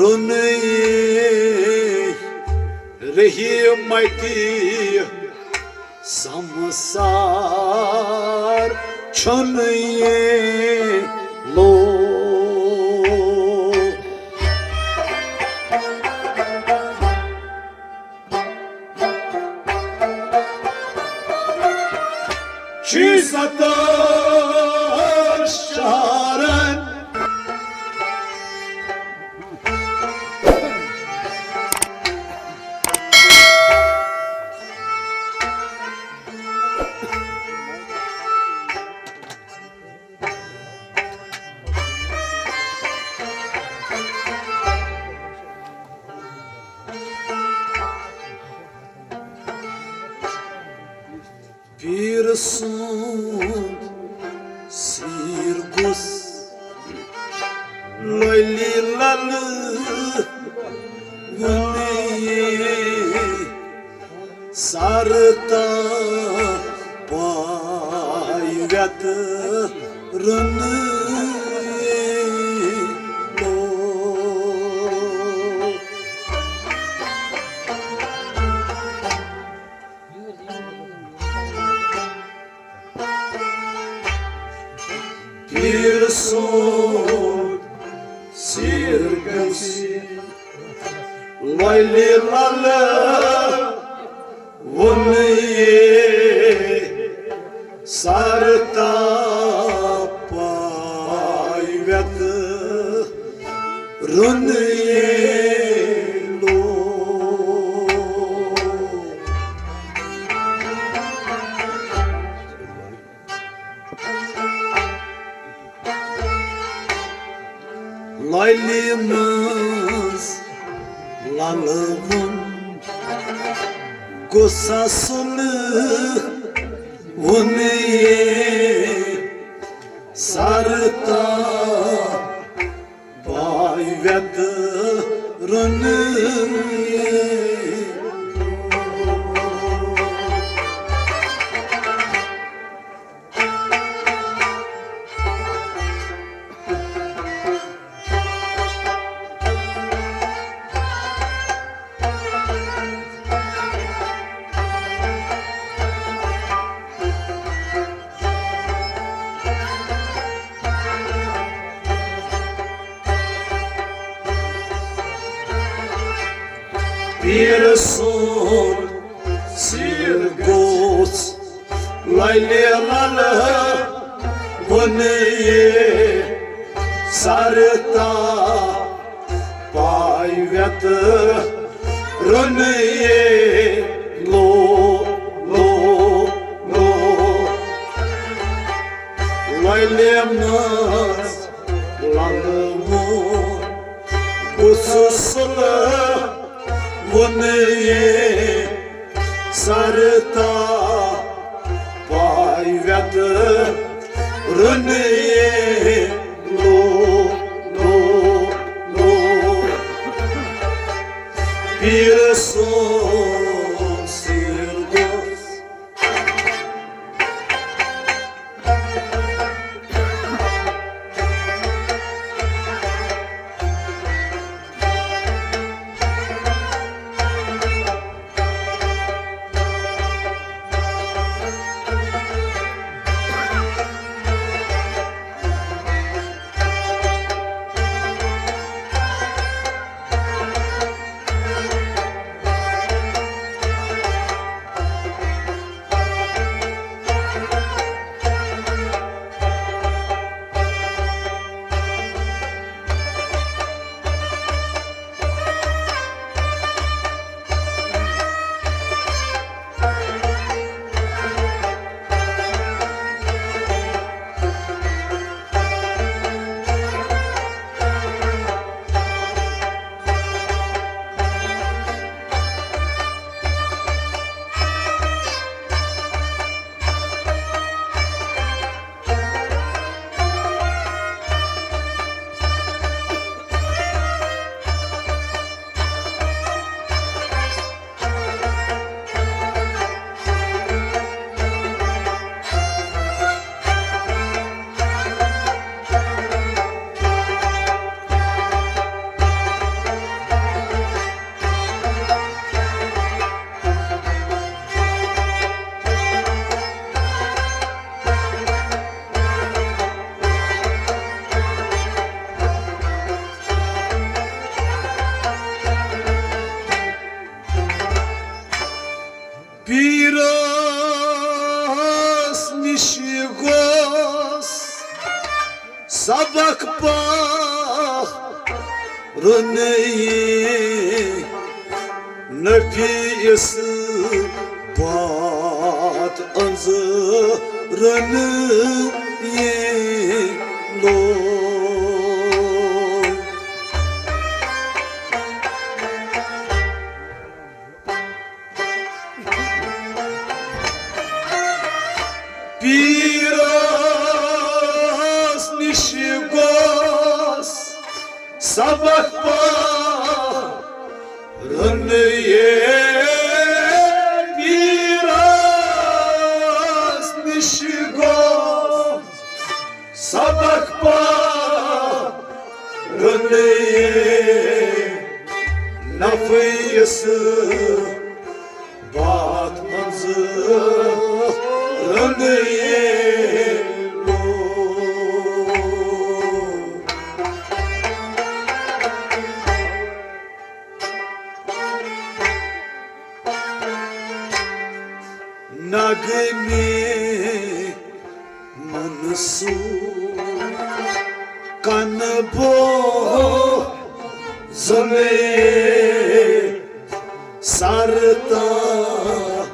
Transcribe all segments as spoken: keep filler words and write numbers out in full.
رُنٕے رحمتی سمسار چھُنہٕ یہِ لوٗکھ۔ چھُے ستٲرۍ شہرن پیٖر سُنٛد سیٖر گوٚژھ لۄلہِ لَلہٕ وُنی سَر تہٕ پاے وٮ۪تہٕ رُنہٕ لوٚگ۔ پیٖر سُنٛد سیٖر گژھِ لۄلہِ لَلہٕ وُنی سَر تہٕ پاے وٮ۪تہٕ رُنہٕ لوٚگ۔ لۄلہِ منٛز لَلہٕ وُن گوٚژھ آسُن وُنہِ سَر تہٕ پاے وٮ۪تہٕ رُنہٕ۔ پیٖر سُنٛد سیٖر گوٚژھ لۄلہِ لَلہٕ وُنہِ سَر تہٕ پاے وٮ۪تہٕ رُنہٕ لوٚگ، لوٚگ، لوٚگ۔ لۄلہِ منٛز لَلہٕ وُن گوٚژھ سُلہٕ وُنہِ سَر تہٕ پاے وٮ۪تہٕ رُنہٕ لوٚگ، لوٚگ، لوٚگ۔ پیٖر سُنٛد سیٖر گوٚژھ گوس سبق پرُن یہِ نفیس بات انزرن یہِ لوگ۔ پیٖرس نِش گوس سبق پرُن یہِ پیٖرس نِش گوس سبق پرُن یہِ نفیس بات انزرن یہِ لوگ۔ نغمے منصور کنہٕ بوزُن یہِ سر تام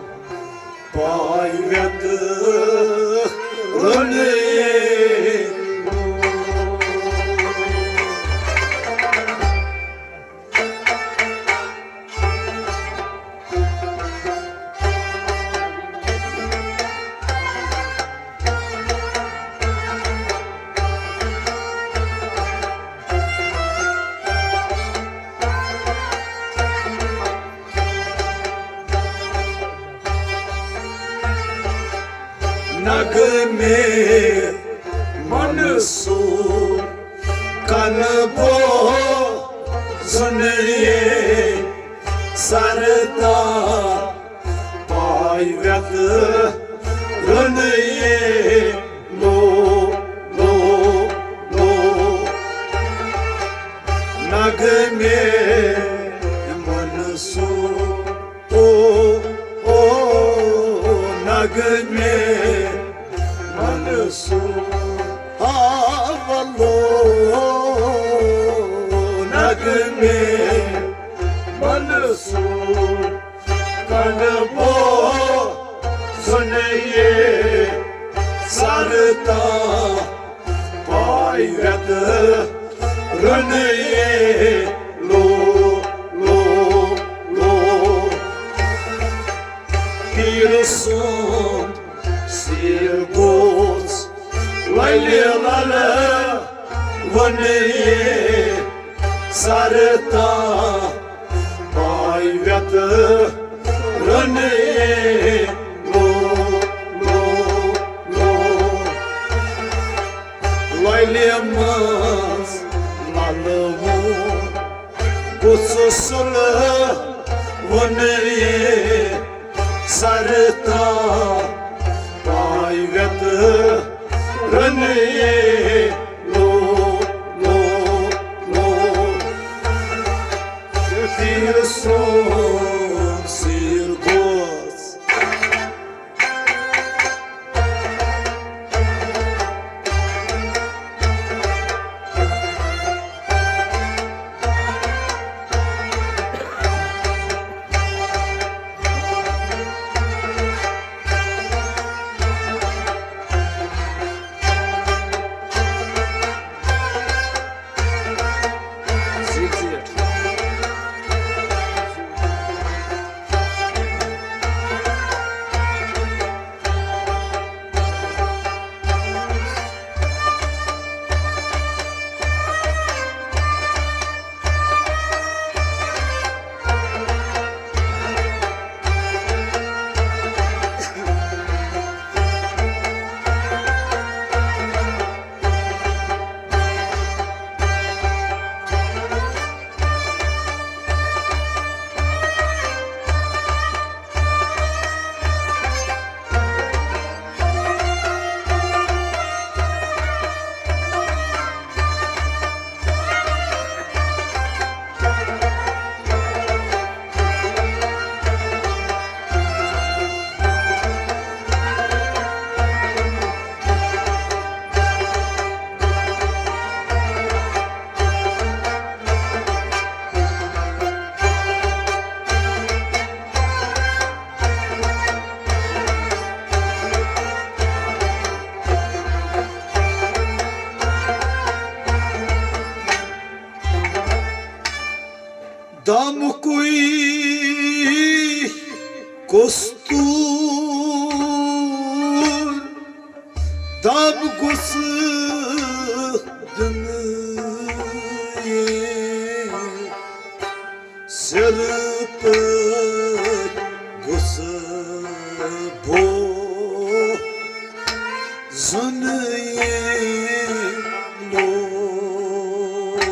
پایہِ وٮ۪تہٕ رُن یہِ۔ نغمے منصور کنہٕ بوزُن یہِ سر تام پایہِ وٮ۪تہٕ رُن یہِ لوگ، لوگ، لوگ۔ نغمے منصور او، او، نغمے منصور، آ ولو، نغمے منصور کنہٕ بوزُن یہِ سر تام پایہِ وٮ۪تہٕ رُن یہِ لوگ، لوگ، لوگ۔ پیٖر سُنٛد سیٖر گوٚژھ للہِ للہٕ وُن یہِ سر تام پایہِ وٮ۪تہٕ رُن یہِ لوگ، لوگ، لوگ۔ لۄلہِ منٛز للہٕ وُن، بُتھ سُلہٕ وُن یہِ سر تام پایہِ وٮ۪تہٕ رُن یہِ لوگ، لوگ، لوگ۔ تیٖر سُنٛد سیٖر گوٚژھ۔ دب گوٚژھ دِنہٕ یِنۍ، سِرٕ پٲٹھۍ گوٚژھ بوزُن یِنۍ لوٗر۔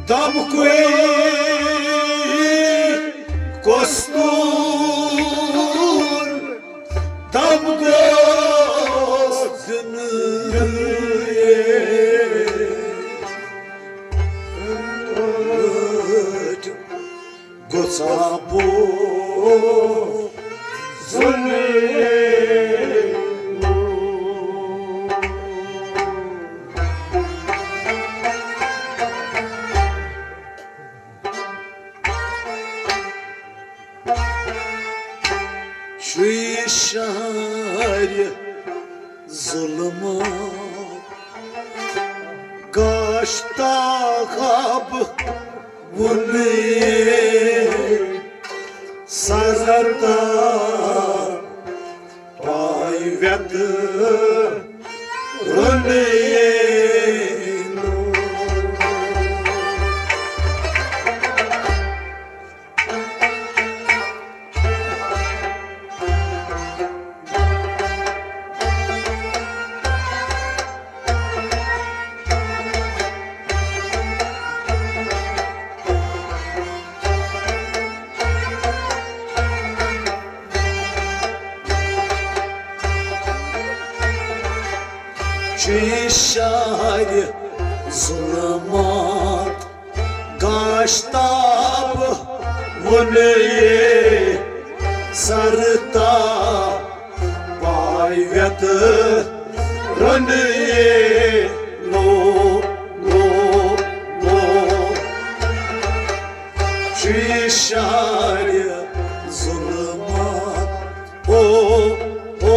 دمکُے کستور، دم گوٚژھ دِنہٕ یِنۍ۔ گوٚژھا بوزُن یِنۍ۔ چھُے شہرِ ظُلمہٕ گاشتاب وُنہِ سرتا پاے ویت رُنہِ۔ چھُے شہرِ ظُلمات گاشتاب وُنہِ سرتا پاے ویت رُنہِ۔ لو، لو، لو۔ چھُے شہرِ ظُلمات، او، او،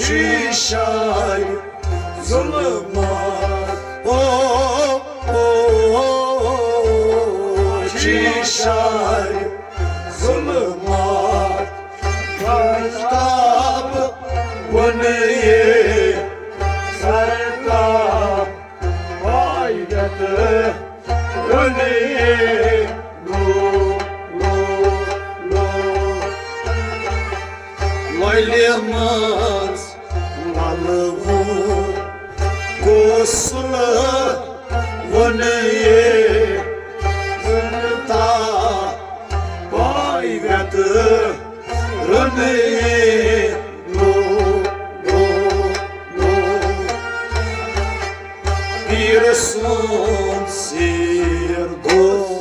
چھُے شہرِ ظُلمات، او، او، چھُے شہرِ ظُلمات۔ گاشتاب وُنہِ سرتا پاے ویت رُنہِ۔ لو، لو، لو۔ لۄلہِ منٛز لَلہٕ وُن غسل وُنہِ۔ زِنٛدٕ تا پاے ویت رُنہِ۔ لو، لو، لو۔ پیٖر سُنٛد سیر گوٚژھ۔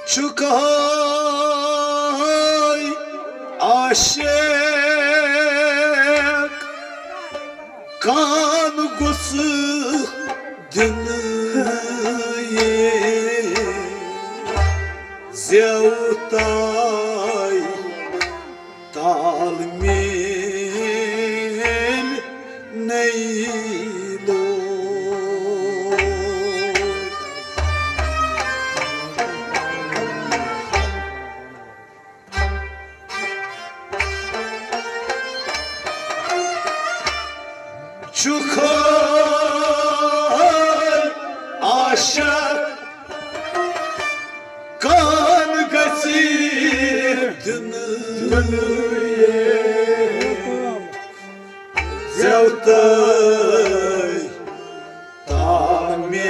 چھُکھ ہاے عاشق، کان گوٚژھ دِنہٕ یہِ زٮ۪و تۄہہِ تال میل نئی لوگ۔ چھُکھ عاشق کان گژھِ دِنہٕ زٮ۪و تۄہہِ تال میل۔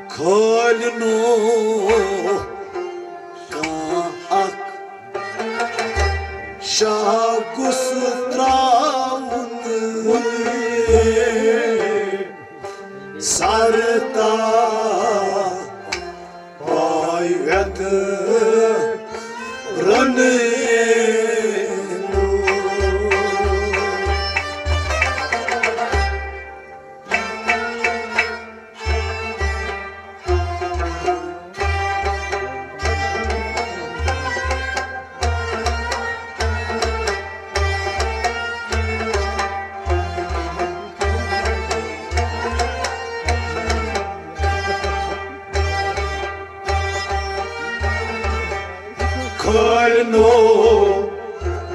کھٲلۍ نو کانٛہہ اکھ شاہ گوٚژھ تراوُن سر تا پاے ویت رنہٕ۔ کھٲلۍ نو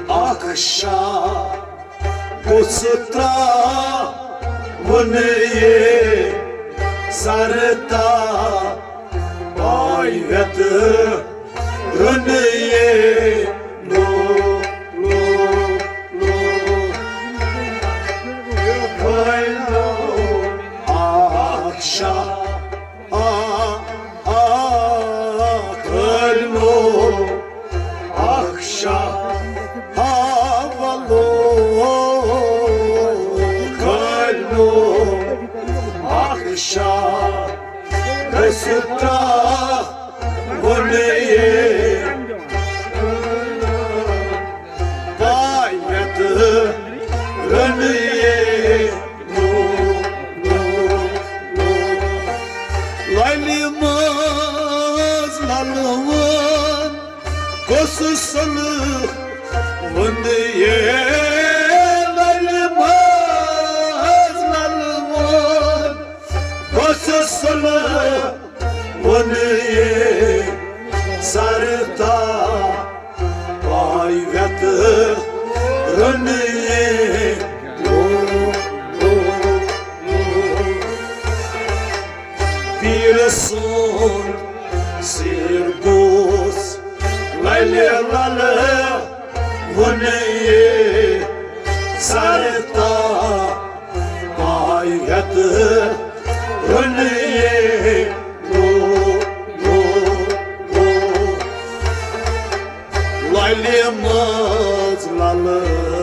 اکھ شاہ گوٚژھ تراوُن یہِ سر تا پاے ویت رنہٕ یہِ۔ لو، لو، لو۔ کھٲلۍ نو اکھ شاہ، آ، آ، کھٲلۍ نو اکھ شاہ، آ، ولو۔ کھٲلۍ نو اکھ شاہ، گژھِ تراوُن یہِ پاے ویت رنہٕ یہِ۔ لو، لو، لو۔ لالہِ منٛز لالہٕ وُن گوٚژھ سۄلہٕ وُن یہِ۔ لالہِ منٛز لالہٕ وُن گوٚژھ سۄلہٕ وُن یہِ۔ سر تا پاے ویت رنہٕ یہِ۔ لو، لو، لو۔ پیٖر سُنٛد سیر گوٚژھ لالہِ لالہٕ وُن یہِ۔ سر تا پاے ویت رنہٕ یہِ۔ لو، لو، لو۔ لالہِ منٛز لالہٕ۔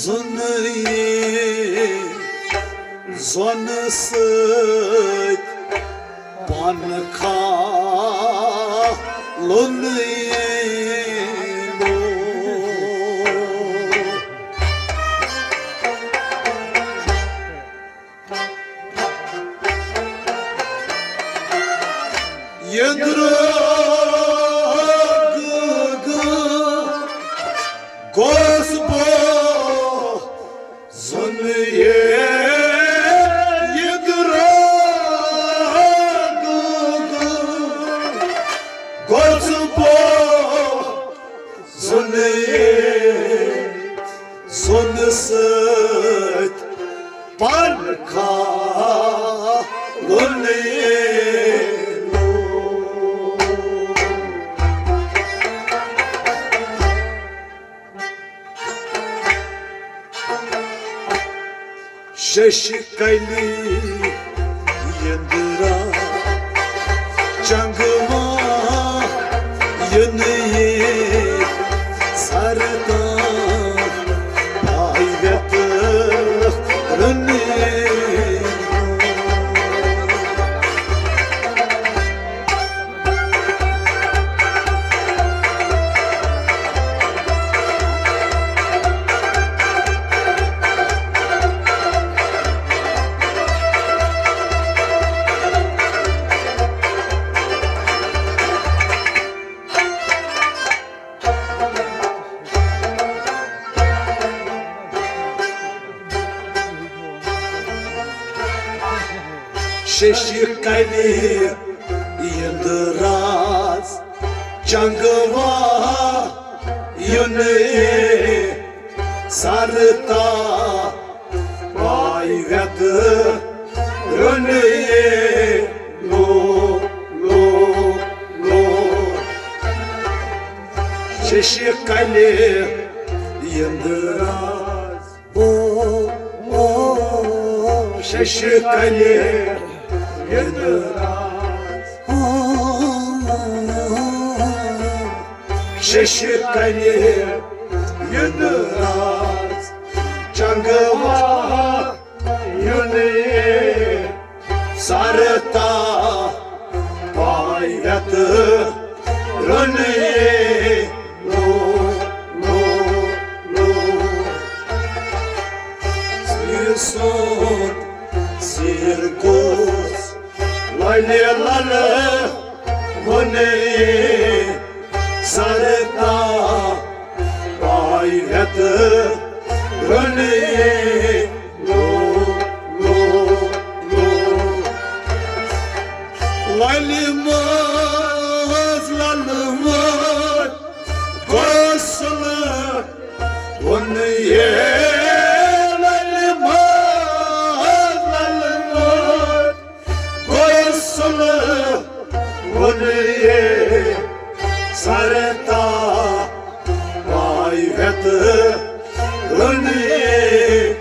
زۄنہٕ یے، زۄنہٕ سۭتۍ پن کھالُن یے لوگ۔ یہِ درٛوگ گوٚژھ بوزُن یے، یہِ درٛوگ گوٚژھ بوزُن یے، زۄنہٕ سۭتۍ پن کھالُن یے لوگ۔ ششہِ کلہِ یندرا چنگوا یُن یے سرتا پاے ویت رُن یے۔ ششہِ کلہِ یندراز چنگوا یُن یے سرتا پاے ویت رُن یے لوگ، لوگ، لوگ۔ ششہِ کلہِ یندراز، او، او، ششہِ کلہِ یندراز، او، ششہِ کلہِ یندراز چنگوا یُن یے سرتا پاے ویت رُن یے لوگ، لوگ، لوگ۔ سیر سوت سیر گوس لالہِ لالہٕ وُن یے سرتا پاے ویت رُن یے لوگ، لوگ، لوگ۔ لالہِ ماز لالہٕ ماز گوسلہٕ وُن یے لالہِ ماز لالہٕ ماز گوسلہٕ وُن یے سرتا پاے ویت رُن یے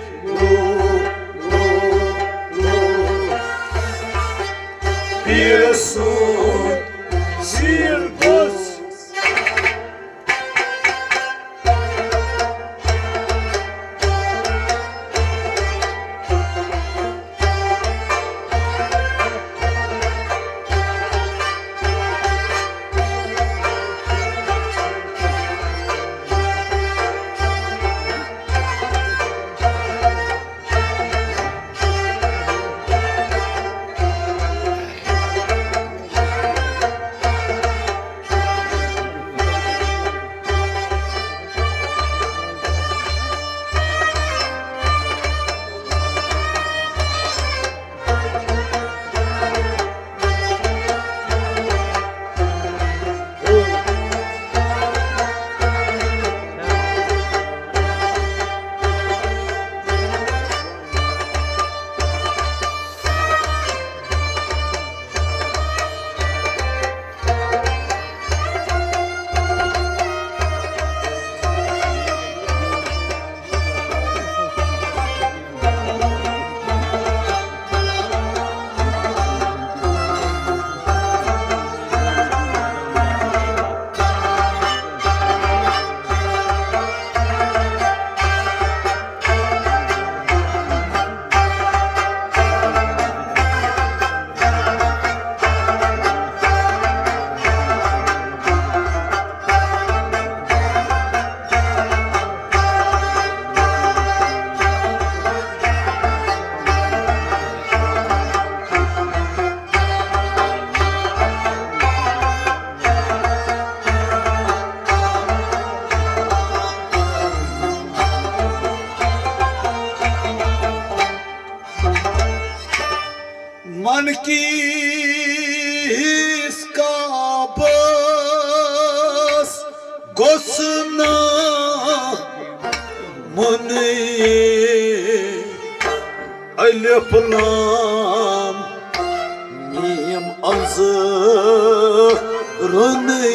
من کِس کعبس گوٚژھ نہٕ مُنعے الف لام میم از رنی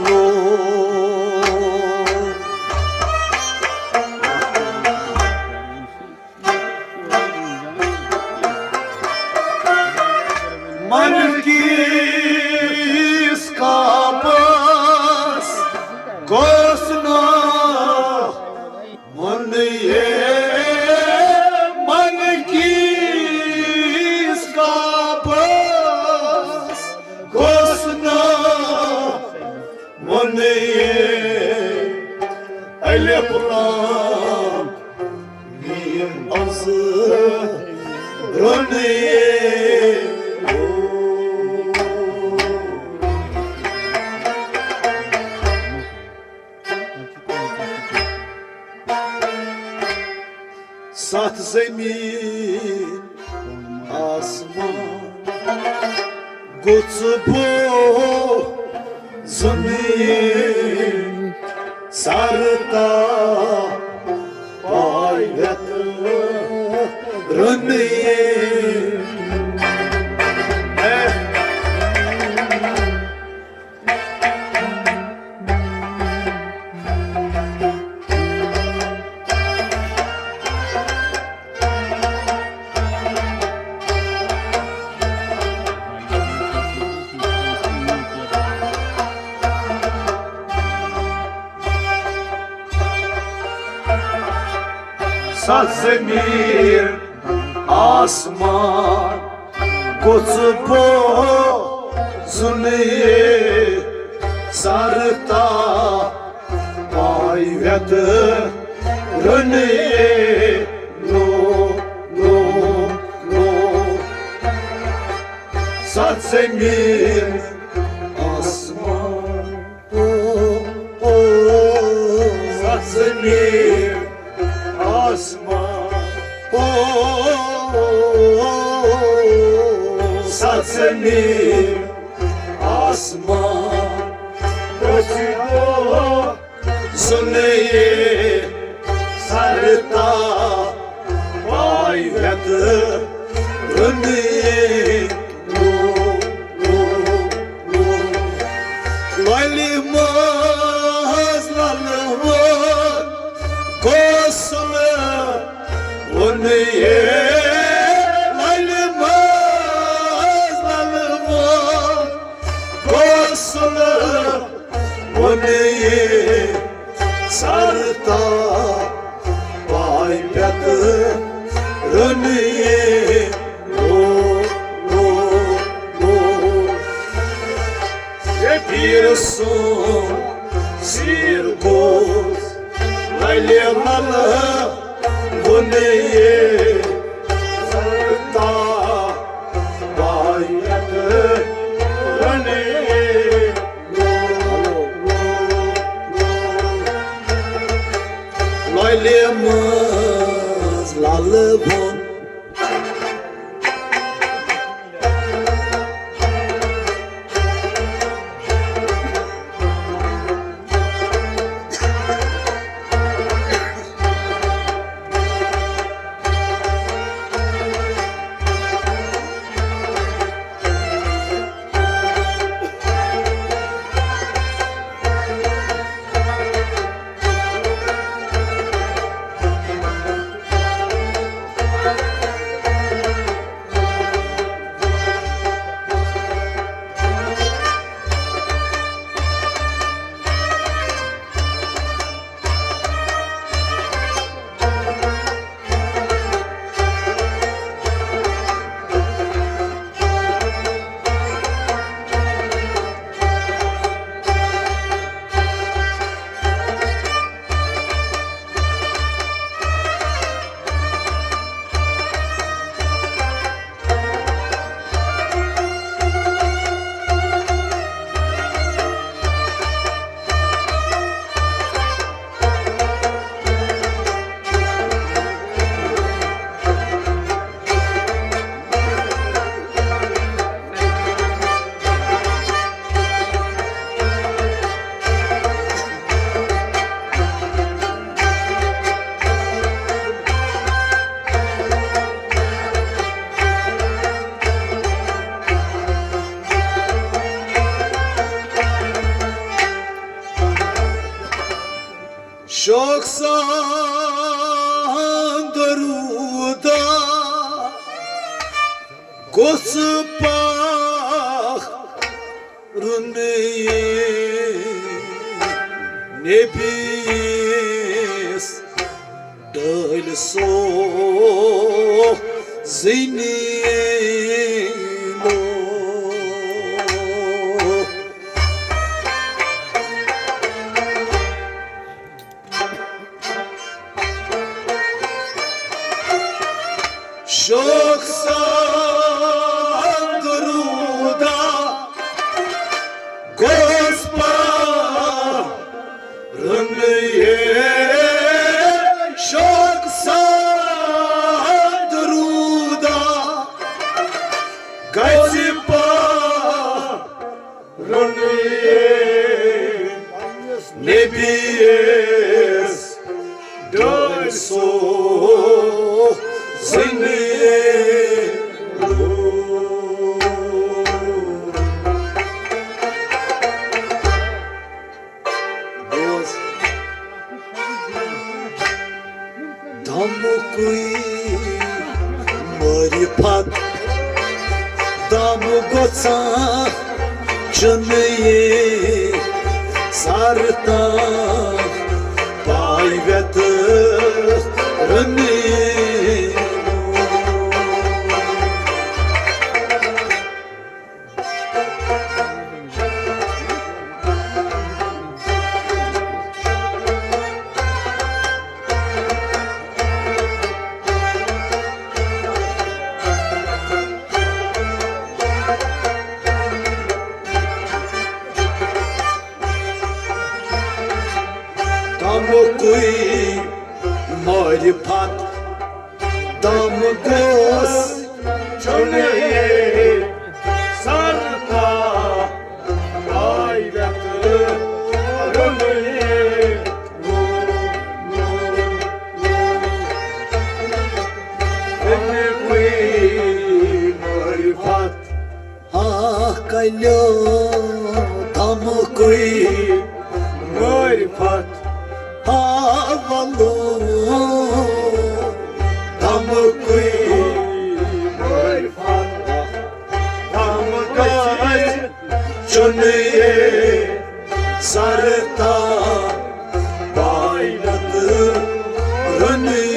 لو۔ من کِس کعبس گوٚژھ نہٕ مُنعے، من کِس کعبس گوٚژھ نہٕ مُنعے الف لام میم از رنی لو۔ ستھ زمین آسمان گوٚژھ بوزُن سر تا پایت رنی۔ ستھ زمین آسمان گوٚژھ بوزُن سر تا پایت رنی لو، لو، لو۔ ستھ زمین آسمان، او، او، ستھ زمین آسمان، او، ستھ زمین آسمان، گوٚژھ بوزُن سر تا پایت رنی لو، لو، لو۔ لالہِ منٛز لالہٕ وُن گوٚژھ نہٕ مُنعے، لالہِ منٛز لالہٕ وُن گوٚژھ نہٕ مُنعے سر تا پایت رنی لو، لو، لو۔ اے پیٖر سُنٛد سیٖر گوٚژھ لالہِ لالہٕ وُنی تا پایت رنی۔ لالہِ منٛز لالہٕ وُن۔ کۄس پاک رُنٕے نبیَس ڈٲلۍ سوزٕنی لو۔ شوق سان درودہ گوٚژھ پرُن یہِ، شوق سان درودہ گژھِ پرُن۔ رُنٕے نبیَس ڈٲلۍ سوزٕنی لو۔ بوز۔ دمکُے معرفت دم گوٚژھا چُنہٕ یہِ سر تام پاے ویتہٕ رُنٕے۔ دمکُے معرفت دم گوٚژھ چُنہٕ یہِ سر تام پاے ویتہٕ رُنٕے۔ دمکُے معرفت ہا کلیو دمکُے معرفت ہا ولو دمکُے معرفت دم گژھِ چُنہٕ یہِ سر تام پاے ویتہٕ رُنٕے۔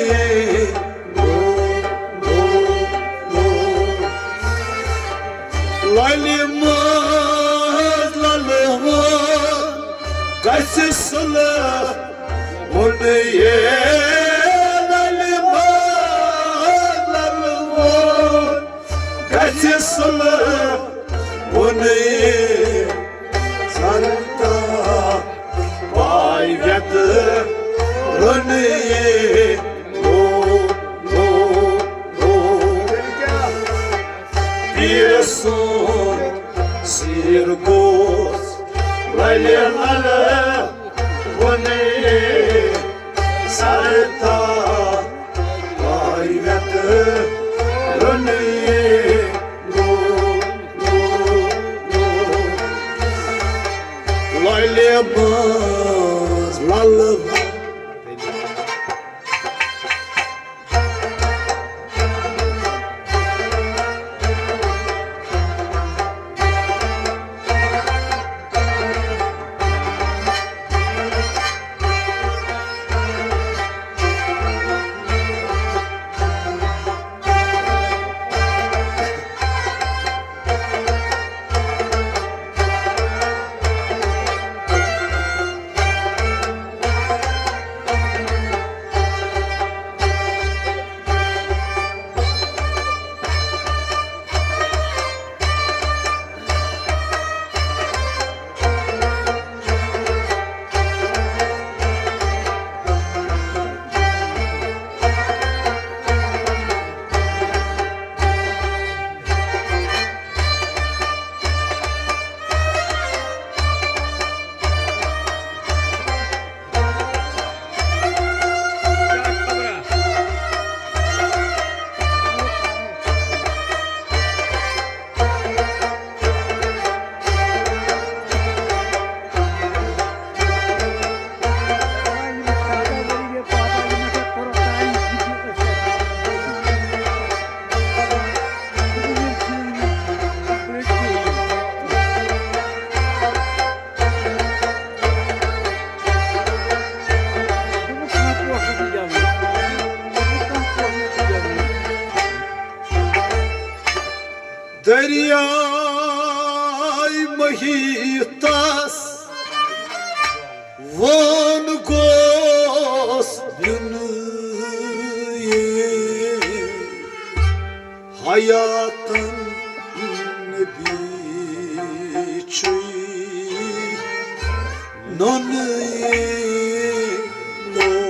لالہِ منٛز لالہٕ وُن گژھِ سُلہٕ وُن یہِ۔ لالہِ منٛز لالہٕ وُن گژھِ سُلہٕ وُن یہِ۔ سر تام پاے ویتہٕ رُنٕے لو، لو، لو۔ پیٖر سُنٛد سیٖر گوٚژھ لالہِ لالہٕ وُن یہِ۔ سر تام پاے ویتہٕ رُنٕے لو، لو، لو۔ لالہِ منٛز لالہٕ دریاے محیطس وون گوس دیُن یہِ حیاتن نبی چھُے نُنہٕ یہِ نوٗر۔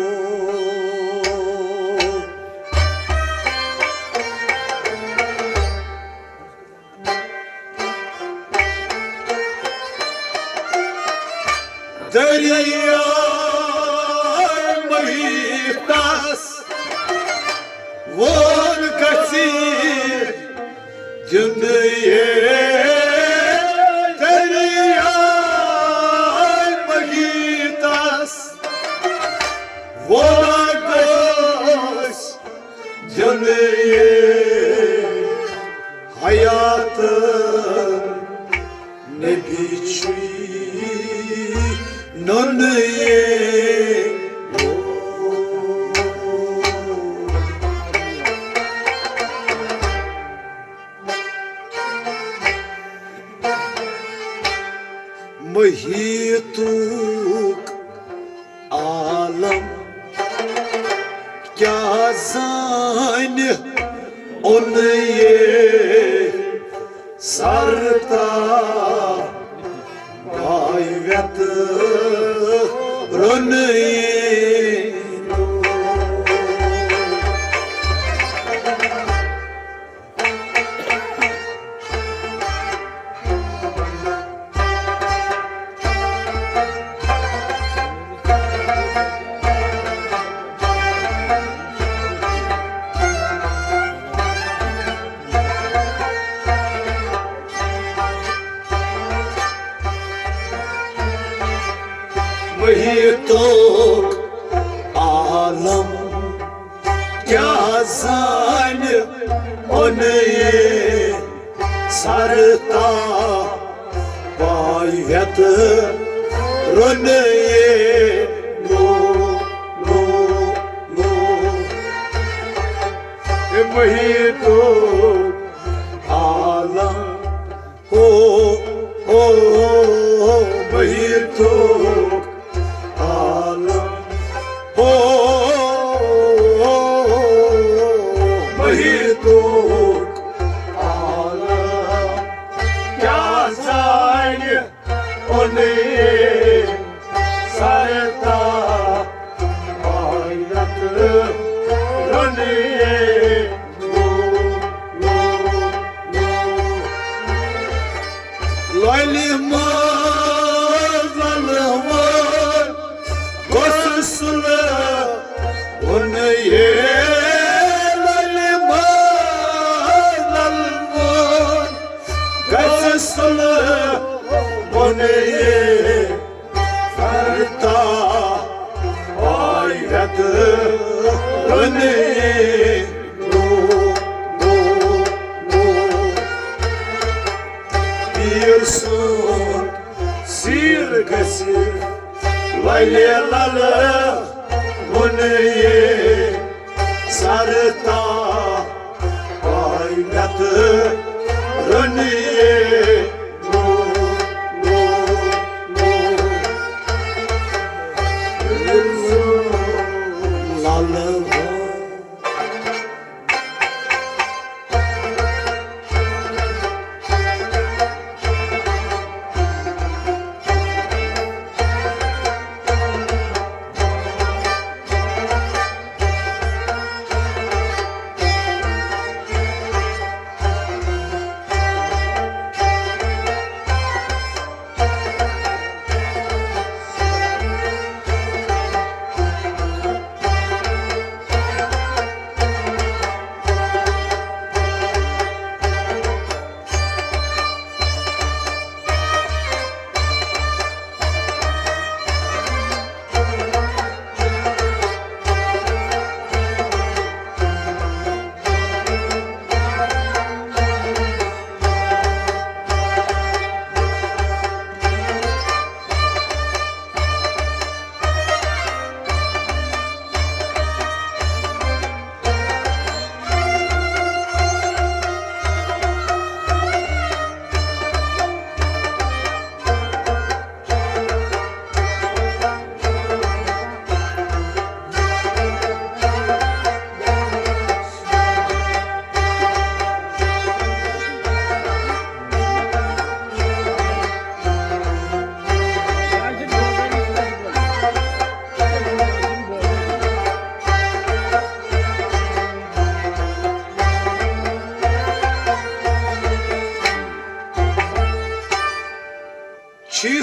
دریاے محیطس وون گژھِ دنیا، دریاے محیطس وون گژھِ دنیا۔ حیات نبی چھُے نُنہٕ یہِ۔ محیطُک عالم کیٛاہ زانہِ اوٚن یہِ سر تہٕ بایوت روٚن یہِ۔ محیطُک عالم کیٛاہ زانہِ اوٚن یہِ سر تہٕ بایوت روٚن یہِ۔ نوٗر، نوٗر، نوٗر۔ اے محیطُک عالم، او، او، محیطُک عالم، او، محیطُک عالم کیٛاہ زانہِ اوٚن یہِ سر تہٕ بایوت روٚن یہِ۔ لالہِ منٛز لالہٕ وول گوٚژھ سُلہٕ وُن یہِ۔ لالہِ منٛز لالہٕ وول گژھِ سُلہٕ وُن یہِ۔ سر تہٕ بایوت روٚن یہِ۔ پیٖر سُنٛد سیٖر گژھِ لالہِ لالہٕ وُن یہِ۔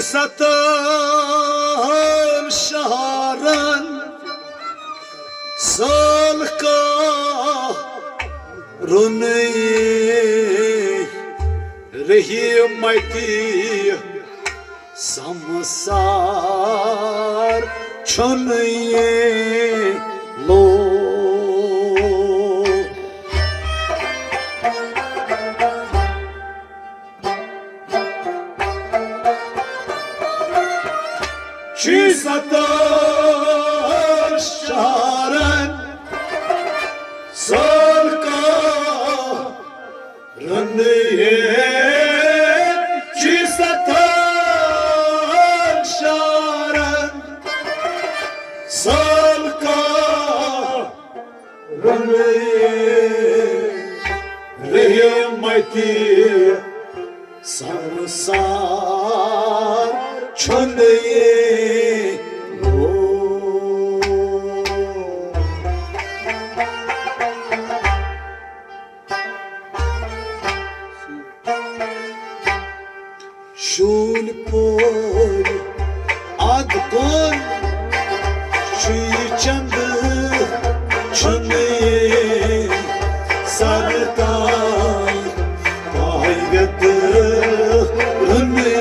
ستن شہرن سٲلکا رُنٕے رحمتی سمسار چھُنہٕ یہِ لوٗکھ۔ چھِ ستن شہرن سٲلکا رُنٕے، چھِ ستن شہرن سٲلکا رُنٕے رحمتی سمسار چھُنہٕ یہِ لوٗکھ۔ شُرۍ پٲرۍ اَدٕ کُن چھُ یہِ چندٕ، چھُنہٕ یہِ سرٕ تام پایوتہٕ رُنٕے۔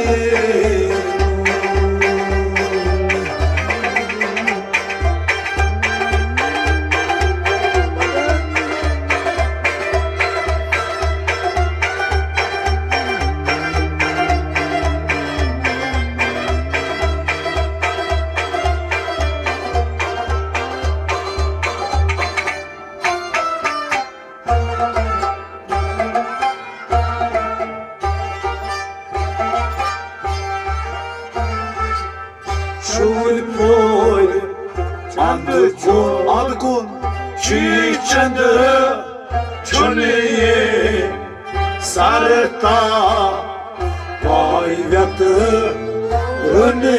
شُرۍ پٲرۍ اَنٛدٕ کُن، اَنٛدٕ کُن چھُ یہِ چندٕ، چھُنہٕ یہِ سرٕ تام پایوتہٕ رُنٕے۔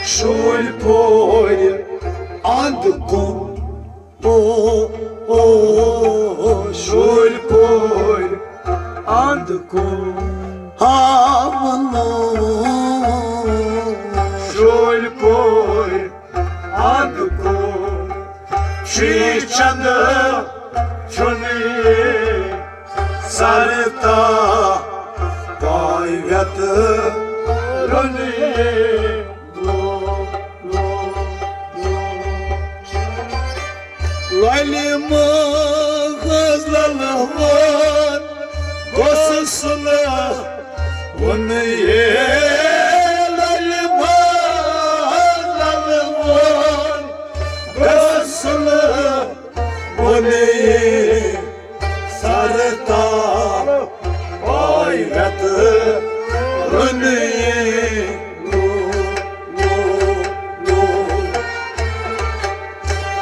شُرۍ پٲرۍ اَنٛدٕ کُن، او، او، شُرۍ پٲرۍ اَنٛدٕ کُن۔ ہاونو۔ شُرۍ پٲرۍ اَنٛدٕ کُن چھُ یہِ چندٕ، چھُنہٕ یہِ سرٕ تام پایوتہٕ رُنٕے۔ لَلہِ مٲنٛز لَلہٕ وان گوٚژھ سُلہٕ وُنہٕ یہِ۔ لَلہِ مٲنٛز لَلہٕ وان گوٚژھ سُلہٕ وُنہٕ یہِ۔ سرٕ تام پایوتہٕ رُنٕے۔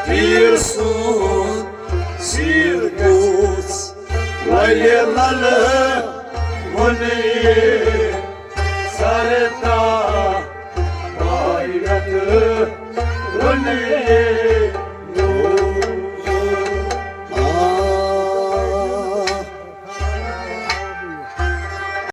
پیٖر سُنٛد سیٖر گوٚژھ لَلہِ لَلہٕ وُنہٕ یہِ۔